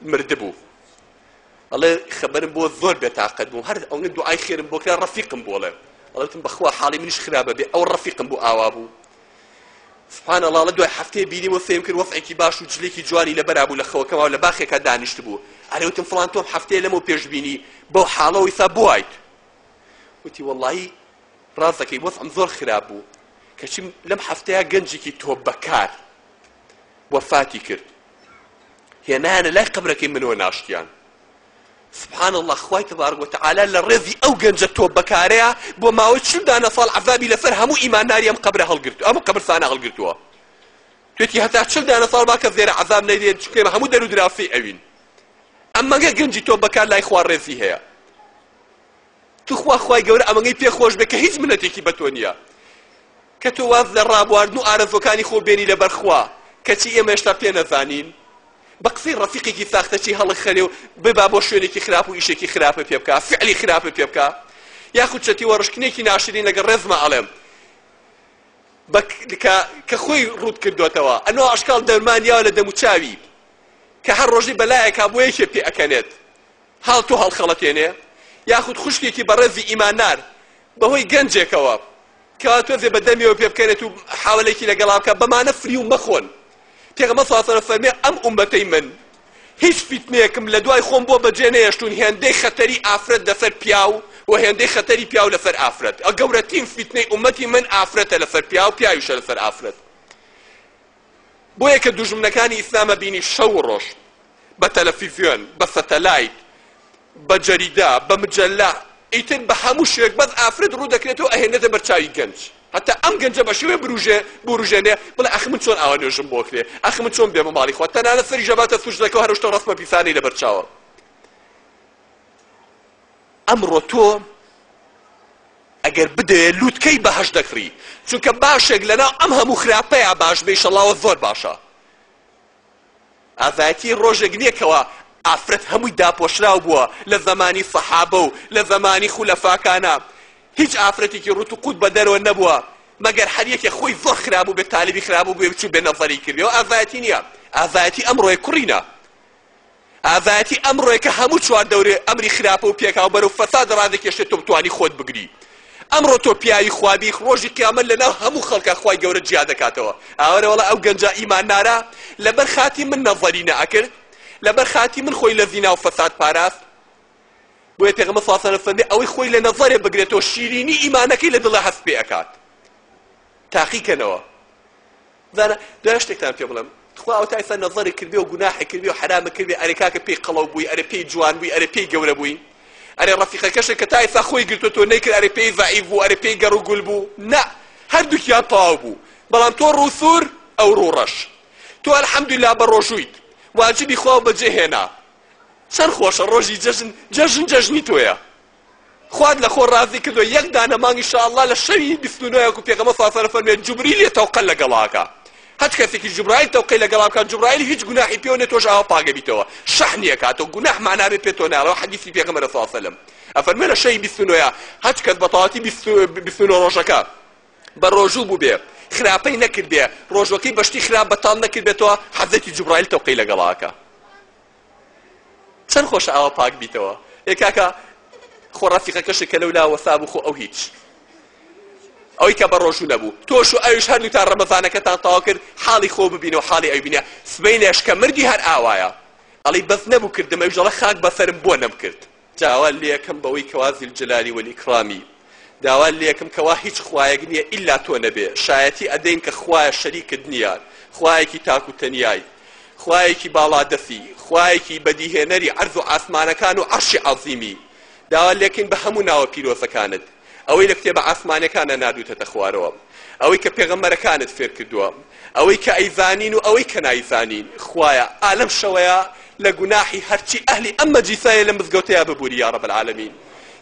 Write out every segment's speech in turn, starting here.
مردبوو. ئەڵێ خەبەرم بۆ زۆر بێتاقەت بووم هەر ئەونە دوعای خێرم بۆ کرا ڕەفیقم بوو ئەڵێ ئەڵێ وتم بەخوا حاڵی منیش خراپە بێ ئەو ڕەفیقم بوو ئاوا بوو سبحان الله لە دوای هەفتەیە بینیم و سەیرم کرد وەزعێکی باش و جلێکی جوانی لەبەرا بوو لە خەوەکەما و لە باخێکا دانیشتبوو ئەرێ وتم فڵان تۆم هەفتەیە لەمەو پێش بینی بەو حاڵەوە ئیسا بۆ وایت وتی وەڵڵاهی ڕاست دەکەی وەزعم زۆر خراپ بوو کەچی لەم هەفتەیە گەنجێکی تۆبەکار وەفاتی کرد هێنایانە لای قەبرەکەی منەوە ناشتیان سبحان اللە خوای تبارک وتعالی لە ڕێزی ئەو گەنجە تۆبەکارەیە بۆ ماوەی 40 دانە ساڵ عەزابی لەسەر هەموو ئیمانداری ئەم قەبرە هەڵگرت ئەم قەبرسانە هەڵگرتووە توێتی هەتا 40 دانە ساڵ با کەس لێرە عەزاب نەیدێت چونکە ئێمە هەموو دەر و دراوسێی ئەوین ئەمەگە گەنجی تۆبەکار لای خوا ڕێزی هەیە توخوا خوای گەورە ئەمەگەی پێ خۆش بێ کە هیچ منەتێکی بە تۆ نییە کە تۆ واز لە ڕابواردن و ئارەزوەکانی خۆ بێنی لەبەر خوا کەچی ئێمە هێشتا پێ نەزانین بە قسەی ڕەفیقێکی ساختەچی هەڵخەرێ و ببا بۆ شوێنێکی خراپ و ئیشێکی خراپە پێ بکا فعلی خراپە پێ بکا یاخود چەتی وەڕشکنێکی ناشرین لەگەڵ ڕێزما ئەڵێم بە کە خۆی ڕوت کردوتەوە ئەنۆ ئەشکاڵ دەرمان یاوە لە دەموچاوی کە هەر ڕۆژی بەلایەکا بۆ یەکێ پێ ئەکەنێت هەڵ تۆ هەڵخەڵەتێنێ یاخود خوشکێکی بەڕێزی ئیماندار بەهۆی گەنجێکەوە کەوا تۆزێ بە دەمیەوە پێ بکەنێت و حاوەلێکی لەگەڵا بکە بەمانە فریو مەخۆن پێغەمبەر صلی الله علیه و فەرمێ ئەم ئومەتەی من هیچ فیتنەیەکم لە دوای خۆم بۆ بەجێ نەهێشتوون هێندەی خەتەری ئافرەت لەسەر پیاو و هێندەی خەتەری پیاو لەسەر ئافرەت گەورەترین فیتنەی ئومەتی من ئافرەتە لەسەر پیاو پیاویشە لەسەر ئافرەت بۆیە کە دوژمنەکانی ئیسلامە بینی شەو و ڕۆژ بە تەلەفیزیۆن، بە سەتەلایت، بە جەریدە، بە مجەلە، ئیتر بە هەموو شێوەیەک بەس ئافرەت ڕوو دەکرێتەوە ئەهێنێتە بەر چاوی گەنج هەتا ئەم گەنجە بە شێوەیە بروژێ بوروژێنێ بڵێ ئاخ من چۆن ئاوا نوێژم بۆ کرێ ئاخ من چۆن بێمە ماڵی خوا تەنانەت سەریش ئەباتە سوجدەکەوە هەر ئەو شتە ڕەسمە پیسانەی لەبەر چاوە ئەمڕۆ تۆ ئەگەر بدەیە لوتکەی بەهەشت دەکڕی چونکە باشێک لەناو ئەم هەموو خراپەیا باش بێ ئیشەڵاوە زۆر باشە ئازایەتی ڕۆژێک نییە کەوا ئافرەت هەمووی داپۆشراو بووە لە زەمانی سەحابە و لە زەمانی خولەفاکانا هیچ ئافرەتێکی ڕوت و قوت بە دەرەوە نەبووە مەگەر هەر یەکێ خۆی زۆر خراپ بوو بێ تالیبی خراپ بوو بێ بچوو بێ نەزەری کردێ و ئازایەتی نییە ئازایەتی ئەمڕۆیە کوڕینە ئازایەتی ئەمڕۆیە کە هەموو چواردەورێ ئەمری خراپە و پێکاو بەرەو فەساد ڕادەکێشێت تۆ بتوانی خۆت بگری ئەمڕۆ تۆ پیاوی خوابی ڕۆژی قیامەت لەناو هەموو خەڵکا خوای گەورە جیا دەکاتەوە ئاوەرە وەڵا ئەو گەنجە ئیماندارە لەبەر خاتی من نەزەری نەئەکرد لەبەر خاتی من خۆی لە زینا و فەساد پاراست بۆیە پێغەمبەر صلی الله علیه و سلم فەرمی ئەوەی خۆی لە نەزەرێ بگرێتەوە شیرینی ئیمانەکەی لە دڵە هەست پێ ئەکات تاقیکەنەوە زانا دوای شتێکتان پێ بڵێم تخوا ئەوە تا ئێستا نەزەرێک کردبێ و گوناحێک کردبێ و حەرامە کردبێ ئەرێ کاکە پێی قەڵەو بووی ئەرێ پێی جوان بووی ئەرێ پێی گەورە بووی ئەرێ ڕەفیقەکەشت کە تا ئێستا خۆی گرتووە تۆ نەیکرد ئەرێ پێی زەعیف بوو ئەرێ پێی گەڕ و گول بوو نا هەردووکیان تەواو بوو بەڵام تۆ ڕووسوور ئەو ڕووڕەش تۆ الحمدلله بە ڕۆژوویت واجبی خوا بەجێ هێنا چەند خۆشە ڕۆژی جەژن جەژن جەژنی تۆیە خوات لە خۆ ڕازی کردوە یەک دانە مانگ ان شاء اللە لە شەوی 29 وەکو پێغەمبەر صلی اللە علیه و سلم فەرمووی جوبریل یە تەوقە لەگەڵا ئەکا هەچ کەسێکی جوبرائیل تەوقەی لەگەڵا بکات جوبرائیل هیچ گوناحی پێوە نیە تۆش ئاوا پاک ئەبیتەوە شەحنی ئەکاتەوە گوناح مەعنا بێ پێ تۆ ناڵێ حەدیسی پێغەمبەر صلی اللە علیه و سلم ئەفەرموێ لە شەوی 29 هەچ کەس بە تەواوەتی 29 ڕۆژەکە بە ڕۆژوو بووبێ خراپەی نەکردبێ ڕۆژوەکەی بە شتی خراپ بەتاڵ نەکردبێتەوە حەزرەتی جوبرائیل تەوقەی لەگەڵا ئەکا چەند خۆشە ئاوا پاک بیتەوە ئێ کاکە خۆ ڕەفیقەکەشت کە لەولا وەسا بوو خۆ ئەو هیچ ئەوەی کە بە ڕۆژوو نەبوو تۆش و ئەویش هەردووتان ڕەمەزانەکەتان تەواو کرد حاڵی خۆ ببینە و حاڵی ئەوی بینە سبەینێش کە مردی هەر ئاوایە ئەڵی بەس نەبوو کردم ئەویش دەڵێ خاک بەسەرم بۆ نەمکرد داوا لێکەم بەوەی کەوا ذی الجلال والاکرامی داوا لێکم کەوا هیچ خوایەک نییە ئیلا تۆ نەبێ شایەتی ئەدەین کە خوایە شەریکت نییە خوایەکی تاک و تەنیای خوایەکی باڵادەسی خوایەکی بەدیهێنەری عەرز و عاسمانەکان و عەرشی عەزیمی داوا لێکەین بە هەموو ناوە پیرۆزەکانت ئەوەی لە کتێبە عاسمانیەکانا ناردووتەتە خوارەوە، ئەوەی کە پێغەمبەرەکانت فێرکردووە، ئەوەی کە ئەیزانین و ئەوەی کە نایزانین، خوایە ئا لەم شەوەیا لە گوناحی هەرچی ئەهلی ئەم مەجلیسەیە لەم مزگەوتەیا ببوری یا رب العالمین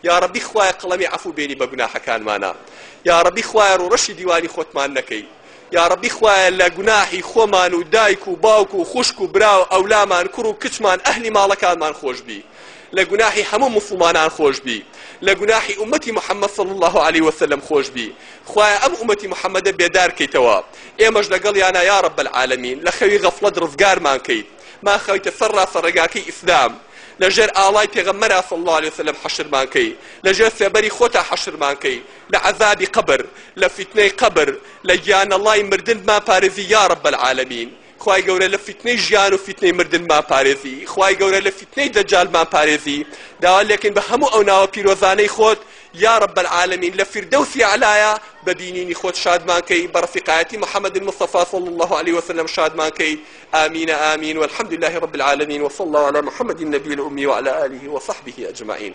یاڕەبی خوایە قەڵەمی عەفو بێنی بە گوناحەکانمانا یاڕەبی خوایە ڕووڕەشی دیوانی خۆتمان نەکەی یاڕەبی خوایە لە گوناحی خۆمان و دایک و باوک و خوشک و برا و ئەولامان کوڕ و کچمان ئەهلی ماڵەکانمان خۆشبی لە گوناحی هەموو موسڵمانان خۆشبی لە گوناحی ئومەتی محمد صلی اللە علیه وسلم خۆشبی خوایە ئەم ئومەتی محمدە بێدار کەیتەوە ئێمەش لەگەڵیانا یا رب العالمین لە خەوی غەفڵەت ڕزگارمان کەیت. ماخەویتە سەر ڕاستە ڕێگاکەی ئیسلام، لە ژێر ئاڵای پێغەمبەرا صلی اللە علیە وسلم حەشرمان کەی، لە ژێر سێبەری خۆتا حەشرمان کەی، لە عەزابی قەبر، لە فیتنەی قەبر، لە گیانەڵای مردن بمانپارێزی یا رب العالمین. خوای گەورە لە فیتنەی ژیان و فیتنەی مردن بمانپارێزی، خوای گەورە لە فیتنەی دەجال بمانپارێزی، داوا لێکەین بە هەموو ئەو ناوە پیرۆزانەی خۆت یا رب العالمین لە فیردەوسی ئەعلایا بە بینینی خۆت شادمان کەی، بە ڕەفیقایەتی محمد مصطفی صلی اللە علیه وسلم شادمان کەی، آمین آمین والحمد لله رب العالمین وصلی اللە علی محمد النبی الأمی وعلی آله وصحبه اجمعین.